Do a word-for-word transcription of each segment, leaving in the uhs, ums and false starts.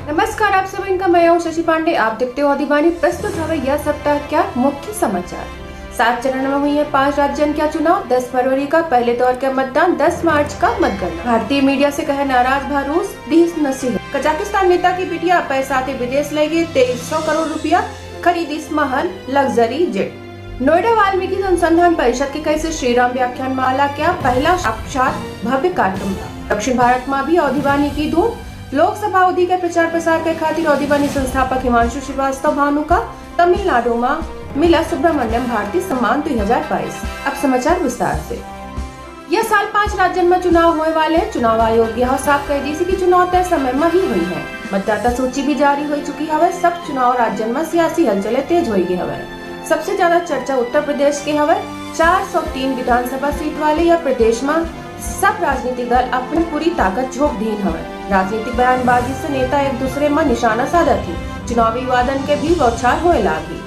नमस्कार, आप सभी का मैं हूँ शशि पांडे। आप देखते हो अवधी वाणी। प्रस्तुत हवे यह सप्ताह क्या मुख्य समाचार। सात चरण में हुई है पांच राज्यन का चुनाव। दस फरवरी का पहले दौर के मतदान, दस मार्च का मतगणना। भारतीय मीडिया से कहे नाराज भा रूस, दीस नसीहत। कजाकिस्तान नेता की बिटिया अपने साथे विदेश ले गए, तेईस सौ करोड़ रुपया, खरीदिस महल, लग्जरी जेट। नोएडा वाल्मीकि अनुसंधान परिषद के कैसे श्री राम व्याख्यान माला क्या पहला साक्षात भव्य कार्यक्रम था। दक्षिण भारत में भी अवधी वाणी की धूम। लोकसभा अवधी के प्रचार प्रसार के खातिर अवधी वाणी संस्थापक हिमांशु श्रीवास्तव भानु का तमिलनाडु में मिला सुब्रमण्यम भारती सम्मान दो हज़ार बाईस। अब समाचार विस्तार से। यह साल पांच राज्यन में चुनाव होए वाले हैं। चुनाव आयोग यह साफ कह दी कि चुनाव तय समय में ही हुई है। मतदाता सूची भी जारी हो चुकी हवे। सब चुनाव राज्यन में सियासी हलचलें तेज हो गई हवे। सबसे ज्यादा चर्चा उत्तर प्रदेश के हवे। चार सौ तीन विधानसभा सीट वाले यह प्रदेश में सब राजनीतिक दल अपनी पूरी ताकत झोंक दीन हवे। राजनीतिक बयानबाजी से नेता एक दूसरे में निशाना साधत ही चुनावी वादन के भी बौछार होए लागी।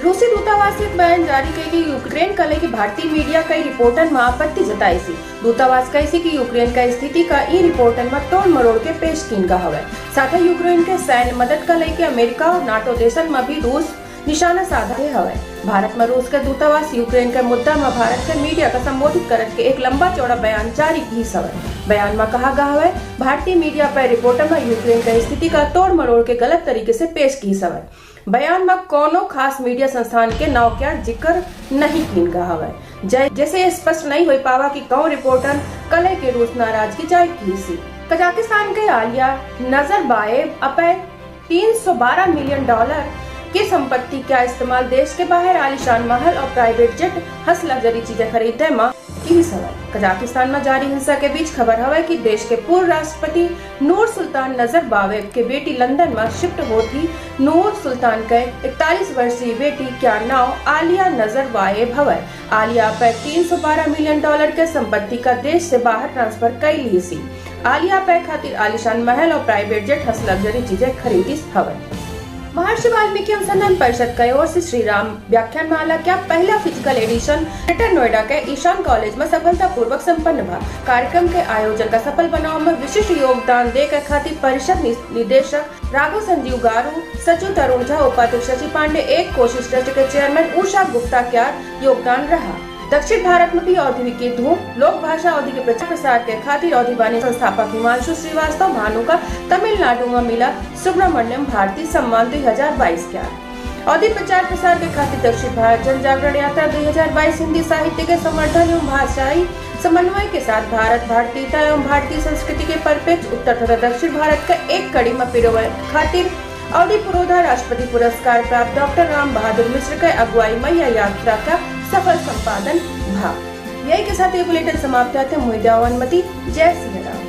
रूसी दूतावास एक बयान जारी कइके यूक्रेन का लेके भारतीय मीडिया कई रिपोर्टन में आपत्ति जताइसी। दूतावास कइसी कि यूक्रेन का स्थिति का ई रिपोर्टन में तोड़ मरोड़ के पेश कीन गा हवे। साथ ही यूक्रेन के सैन्य मदद का लेके अमेरिका और नाटो देशन में भी रूस निशाना साधे हवे। भारत में रूस के दूतावास यूक्रेन के मुद्दा में भारत के मीडिया का संबोधित करत के एक लंबा चौड़ा बयान जारी कीस हवे। बयान में कहा गा हवे, भारतीय मीडिया पर रिपोर्टन में यूक्रेन का स्थिति का तोड़ मरोड़ के गलत तरीके से पेश कीस हवे। बयान में कौनो खास मीडिया संस्थान के नाव क्या जिक्र नहीं कीन गा हवे। जै-, जैसे स्पष्ट नहीं हो पावा कि कौन रिपोर्टन कले के रूस नाराजगी जाहिर कीसी। कजाकिस्तान के आलिया नजरबायेव अपने तीन सौ बारह मिलियन डॉलर की संपत्ति का इस्तेमाल देश के बाहर आलीशान महल और प्राइवेट जेट हंस लग्जरी चीजें खरीदे में कीस हवे। कजाकिस्तान में जारी हिंसा के बीच खबर हवे कि देश के पूर्व राष्ट्रपति नूर सुल्तान नजरबायेव के बेटी लंदन में शिफ्ट होत ही नूर सुल्तान के इकतालीस वर्षीय बेटी क्या नाव आलिया नजरबायेव हवे। आलिया पर तीन सौ बारह मिलियन डॉलर के संपत्ति का देश से बाहर ट्रांसफर कई लीसी। आलिया पर खातिर आलीशान महल और प्राइवेट जेट हंस लग्जरी चीजें खरीदिस हवे। महर्षि वाल्मीकि अनुसंधान परिषद के ओर से श्री राम व्याख्यान माला का पहला फिजिकल एडिशन ग्रेटर नोएडा के ईशान कॉलेज में सफलतापूर्वक संपन्न भा। कार्यक्रम के आयोजन का सफल बनाव में विशिष्ट योगदान देकर खातिर परिषद नि-, निदेशक राघव संजीव गारू, सचिव तरुण झा, उपाध्यक्ष शशि पांडे, एक कोशिश ट्रस्ट के चेयरमैन उषा गुप्ता का योगदान रहा। दक्षिण भारत में भी औद्योगिक की धूम। लोक भाषा अवधी के प्रचार प्रसार के खातिर अवधी वाणी संस्थापक हिमांशु श्रीवास्तव भानु का तमिलनाडु में मिला सुब्रमण्यम भारती सम्मान दो हज़ार बाईस का। अवधी प्रचार प्रसार के खातिर दक्षिण भारत जन जागरण यात्रा दो हज़ार बाईस हिंदी साहित्य के संवर्धन एवं भाषाई समन्वय के साथ भारत, भारतीयता एवं भारतीय संस्कृति के परिप्रेक्ष्य उत्तर तथा दक्षिण भारत का एक कड़ी में पिरोवे खातिर अवधी पुरोधा राष्ट्रपति पुरस्कार प्राप्त डॉक्टर राम बहादुर मिश्र के अगुवाई में यह यात्रा का सफल संपादन भा। यही के साथ ये बुलेटिन समाप्त होत है। मुहिद्या वनमती, जय सिया राम।